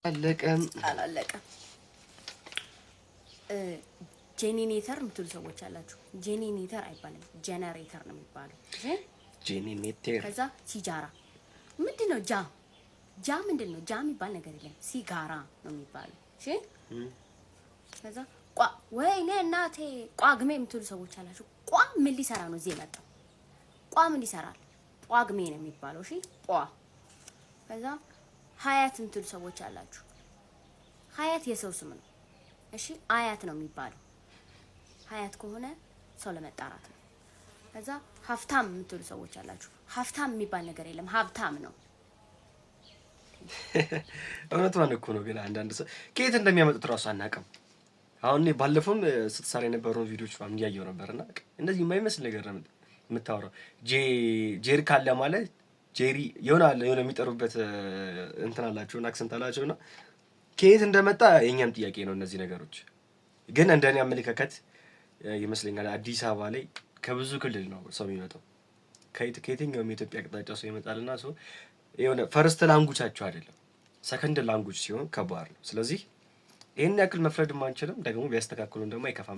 አለቀም። አላለቀም። ጄኔኔተር የምትሉ ሰዎች አላችሁ። ጄኔኔተር አይባልም፣ ጀነሬተር ነው የሚባለው። እሺ? ጄኔኔተር። ከዛ ሲጃራ ምንድን ነው? ጃ ጃ ምንድን ነው? ጃ የሚባል ነገር የለም። ሲጋራ ነው የሚባለው። እሺ። ከዛ ቋ፣ ወይኔ እናቴ፣ ቋግሜ የምትሉ ሰዎች አላችሁ። ቋ ምን ሊሰራ ነው እዚህ የመጣው? ቋ ምን ይሰራል? ጳጉሜ ነው የሚባለው። እሺ፣ ቋ። ከዛ ሀያት የምትሉ ሰዎች አላችሁ። ሀያት የሰው ስም ነው። እሺ፣ አያት ነው የሚባለው። ሀያት ከሆነ ሰው ለመጣራት ነው። ከዛ ሀፍታም የምትሉ ሰዎች አላችሁ። ሀፍታም የሚባል ነገር የለም፣ ሀብታም ነው። እውነቷን እኮ ነው። ግን አንዳንድ ሰው ከየት እንደሚያመጡት እራሱ አናውቅም። አሁን እኔ ባለፈውም ስትሰራ የነበረውን ቪዲዮዎች ምናምን እያየሁ ነበር እና እንደዚህ የማይመስል ነገር ነው የምታወራው። ጄሪካን ለማለት ጄሪ የሆነ አለ፣ የሆነ የሚጠሩበት እንትን አላቸው፣ accent አላቸው እና ከየት እንደመጣ የእኛም ጥያቄ ነው። እነዚህ ነገሮች ግን እንደኔ አመለካከት ይመስለኛል አዲስ አበባ ላይ ከብዙ ክልል ነው ሰው የሚመጣው። ከየትኛውም የኢትዮጵያ አቅጣጫ ሰው ይመጣልና ሰው የሆነ first language ኣቸው አይደለም፣ second language ሲሆን ከባድ ነው። ስለዚህ ይህን ያክል መፍረድም አንችልም። ደግሞ ቢያስተካክሉን ደግሞ አይከፋም ነው።